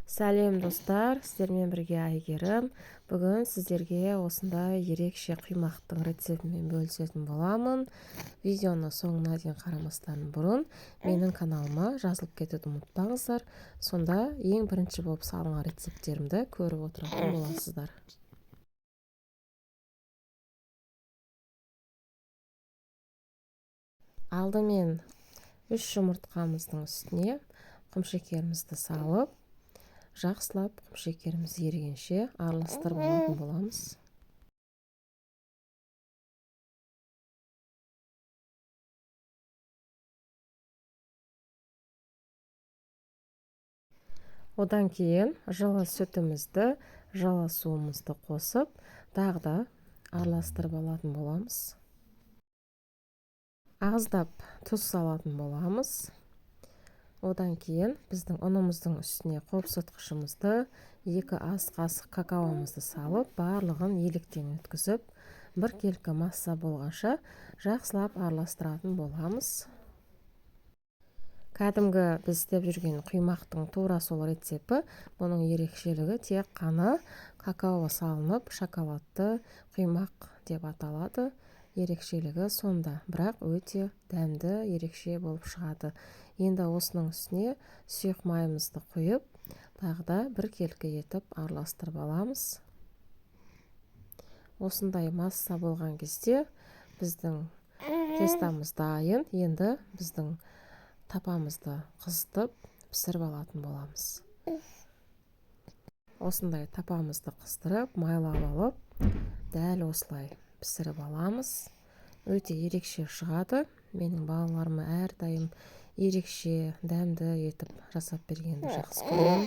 Сәлем, достар! Сіздермен бірге Әйгерім. Бүгін сіздерге осындай ерекше құймақтың рецептімен бөлісетін боламын. Видеоны соңына дейін қарамастан бұрын менің каналыма жазылып кетуді ұмытпаңыздар. Сонда ең бірінші болып салынған рецепттерімді көріп отыратын боласыздар. Алдымен 3 жұмыртқамыздың үстіне құмшекерімізді салып, жақсылап құмшекеріміз ерігенше араластырып алатын боламыз. Одан кейін жылы сүтімізді, жылы суымызды қосып, тағы да араластырып алатын боламыз. Аздап тұз салатын боламыз. Одан кейін біздің ұнымыздың үстіне қопсытқышымызды, 2 ас қасық какаомызды салып, барлығын електен өткізіп, біркелкі масса болғанша жақсылап араластыратын боламыз. Кәдімгі біз істеп жүрген құймақтың тура сол рецепті, бұның ерекшелігі тек қана какао салынып, шоколадты құймақ деп аталады. Ерекшелігі сонда, бірақ өте дәмді, ерекше болып шығады. Енді осының үстіне сұйық майымызды құйып, тағы да біркелкі етіп араластырып аламыз. Осындай масса болған кезде біздің тестамыз дайын. Енді біздің тапамызды қызытып, пісіріп алатын боламыз. Осындай тапамызды қыздырып, майлап алып, дәл осылай пісіріп аламыз. Өте ерекше шығады. Менің балаларыма әрдайым ерекше дәмді етіп жасап бергенді жақсы көремін.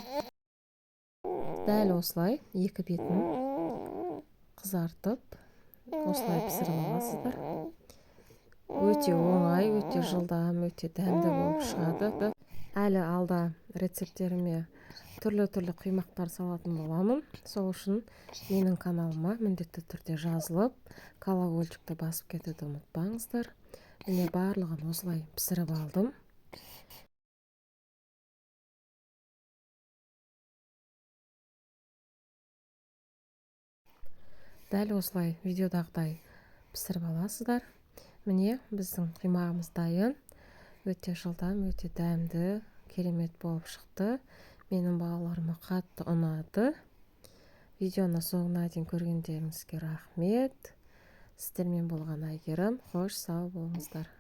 Дәл осылай екі бетін қызартып, осылай пісіріп аласыздар. Өте оңай, өте жылдам, өте дәмді болып шығады. Әлі алда рецепттеріме түрлі-түрлі құймақтар салатын боламын. Сол үшін менің каналыма міндетті түрде жазылып, колокольчикті басып кетуді ұмытпаңыздар. Міне, барлығын осылай пісіріп алдым. Дәл осылай видеодағыдай пісіріп аласыздар. Міне, біздің құймағымыз дайын. Өте жылдам, өте дәмді, керемет болып шықты. Менің балаларыма қатты ұнады. Видеоны соңына дейін көргендеріңізге рахмет. Сіздермен болған Әйгерім. Қош, сау болыңыздар.